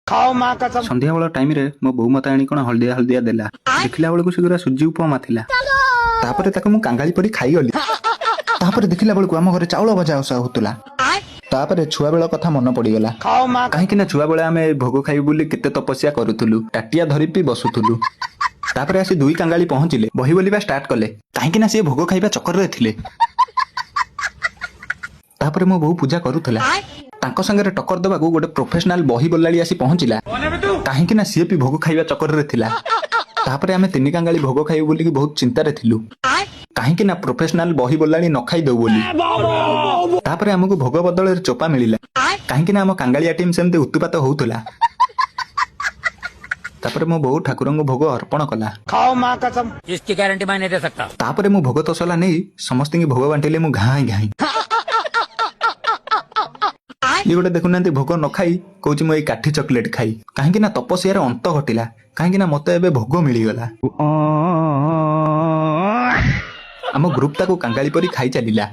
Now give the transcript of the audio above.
ଖାଓ ମା କସମ। ସନ୍ଧ୍ୟାବେଳ ଟାଇମରେ ମୋ ବୋଉ ମତେ ଆଣି କଣ ହଳଦିଆ ହଳଦିଆ ଦେଲା। ଦେଖିଲା ବେଳକୁ ସେଗୁରା ସୁଜି ଉପମା ଥିଲା। ତାପରେ ତାକୁ ମୁଁ କାଙ୍ଗାଳି ପରି ଖାଇଗଲି। ତାପରେ ଦେଖିଲା ବେଳକୁ ଆମ ଘରେ ଚାଉଳ ଭଜା ଓଷା ହଉଥିଲା। ତାପରେ ଛୁଆବେଳ କଥା ମନେ ପଡିଗଲା। ଖାଓ ମା। କାହିଁକି ନା ଛୁଆବେଳେ ଆମେ ଭୋଗ ଖାଇବୁ ବୋଲି କେତେ ତପସ୍ୟା କରୁଥିଲୁ, ତାଟିଆ ଧରି ବି ବସୁଥିଲୁ। ତାପରେ ଆସି ଦୁଇ କାଙ୍ଗାଳି ପହଞ୍ଚିଲେ, ବହି ବୋଲିବା ଷ୍ଟାର୍ଟ କଲେ, କାହିଁକି ନା ସିଏ ଭୋଗ ଖାଇବା ଚକରରେ ଥିଲେ। ତାପରେ ମୋ ବୋଉ ପୂଜା କରୁଥିଲା। ତାଙ୍କ ସାଙ୍ଗରେ ଟକ୍କର ଦେବାକୁ ଗୋଟେ ପ୍ରଫେସନାଲ ବହି ବୋଲାଳି ଆସି ପହଞ୍ଚିଲା, କାହିଁକି ନା ସିଏ ବି ଭୋଗ ଖାଇବା ଚକରରେ ଥିଲା। ତାପରେ ଆମେ ତିନି କାଙ୍ଗାଳି ଭୋଗ ଖାଇବୁ ବୋଲିକି ବହୁତ ଚିନ୍ତାରେ ଥିଲୁ, କାହିଁକି ନା ପ୍ରଫେସନାଲ ବହି ବୋଲାଳି ନ ଖାଇଦଉ ବୋଲି। ତାପରେ ଆମକୁ ଭୋଗ ବଦଳରେ ଚୋପା ମିଳିଲା, କାହିଁକି ନା ଆମ କାଙ୍ଗାଳିଆ ଟିମ୍ ସେମିତି ଉତ୍ପାତ ହଉଥିଲା। ତାପରେ ମୋ ବୋଉ ଠାକୁରଙ୍କୁ ଭୋଗ ଅର୍ପଣ କଲା। ଖାଓ ମା କସମ। इसकी गारंटी मैं नहीं दे सकता। ତାପରେ ମୁଁ ଭୋଗ ତସଲା ନେଇ ସମସ୍ତଙ୍କୁ ଭୋଗ ବାଣ୍ଟିଲେ ମୁଁ ଘାଇଁ ଘାଇଁ। ଇଏ ଗୋଟେ ଦେଖୁନାହାନ୍ତି, ଭୋଗ ନ ଖାଇ କହୁଛି ମୁଁ ଏଇ କାଠି ଚକୋଲେଟ ଖାଇ। କାହିଁକି ନା ତପସ୍ୟାର ଅନ୍ତ ଘଟିଲା, କାହିଁକି ନା ମତେ ଏବେ ଭୋଗ ମିଳିଗଲା। ଆମ ଗ୍ରୁପ ତାକୁ କାଙ୍ଗାଳି ପରି ଖାଇ ଚାଲିଲା।